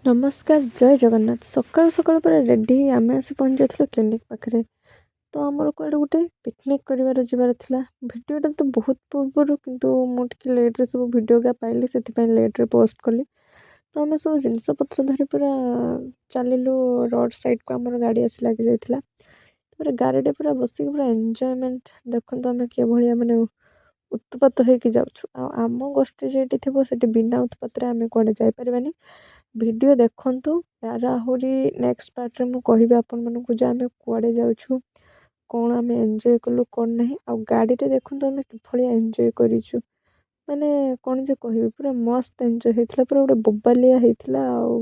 ନମସ୍କାର, ଜୟ ଜଗନ୍ନାଥ। ସକାଳୁ ସକାଳୁ ପୁରା ରେଡ଼ି ହେଇ ଆମେ ଆସି ପହଞ୍ଚି ଯାଇଥିଲୁ କ୍ଲିନିକ୍ ପାଖରେ। ତ ଆମର କୁଆଡ଼େ ଗୋଟେ ପିକନିକ୍ କରିବାର ଯିବାର ଥିଲା। ଭିଡ଼ିଓଟା ତ ବହୁତ ପୂର୍ବରୁ, କିନ୍ତୁ ମୁଁ ଟିକେ ଲେଟ୍ରେ ସବୁ ଭିଡ଼ିଓ ପାଇଲି, ସେଥିପାଇଁ ଲେଟ୍ରେ ପୋଷ୍ଟ କଲି। ତ ଆମେ ସବୁ ଜିନିଷପତ୍ର ଧରି ପୁରା ଚାଲିଲୁ ରୋଡ଼ ସାଇଡ଼୍କୁ। ଆମର ଗାଡ଼ି ଆସି ଲାଗିଯାଇଥିଲା। ତାପରେ ଗାଡ଼ିରେ ପୁରା ବସିକି ପୁରା ଏନ୍ଜୟମେଣ୍ଟ ଦେଖନ୍ତୁ, ଆମେ କିଭଳିଆ ମାନେ ଉତ୍ପାତ ହେଇକି ଯାଉଛୁ। ଆଉ ଆମ ଗୋଷ୍ଠୀ ଯେଉଁଠି ଥିବ, ସେଠି ବିନା ଉତ୍ପାତରେ ଆମେ କୁଆଡ଼େ ଯାଇପାରିବାନି। ଭିଡ଼ିଓ ଦେଖନ୍ତୁ ୟାର, ଆହୁରି ନେକ୍ସଟ ପାର୍ଟରେ ମୁଁ କହିବି ଆପଣମାନଙ୍କୁ ଯେ ଆମେ କୁଆଡ଼େ ଯାଉଛୁ, କ'ଣ ଆମେ ଏନ୍ଜୟ କଲୁ, କ'ଣ ନାହିଁ। ଆଉ ଗାଡ଼ିରେ ଦେଖନ୍ତୁ ଆମେ କିଭଳିଆ ଏନ୍ଜୟ କରିଛୁ, ମାନେ କ'ଣ ଯେ କହିବି, ପୁରା ମସ୍ତ ଏନ୍ଜୟ ହେଇଥିଲା, ପୁରା ଗୋଟେ ବୋବାଲିଆ ହେଇଥିଲା। ଆଉ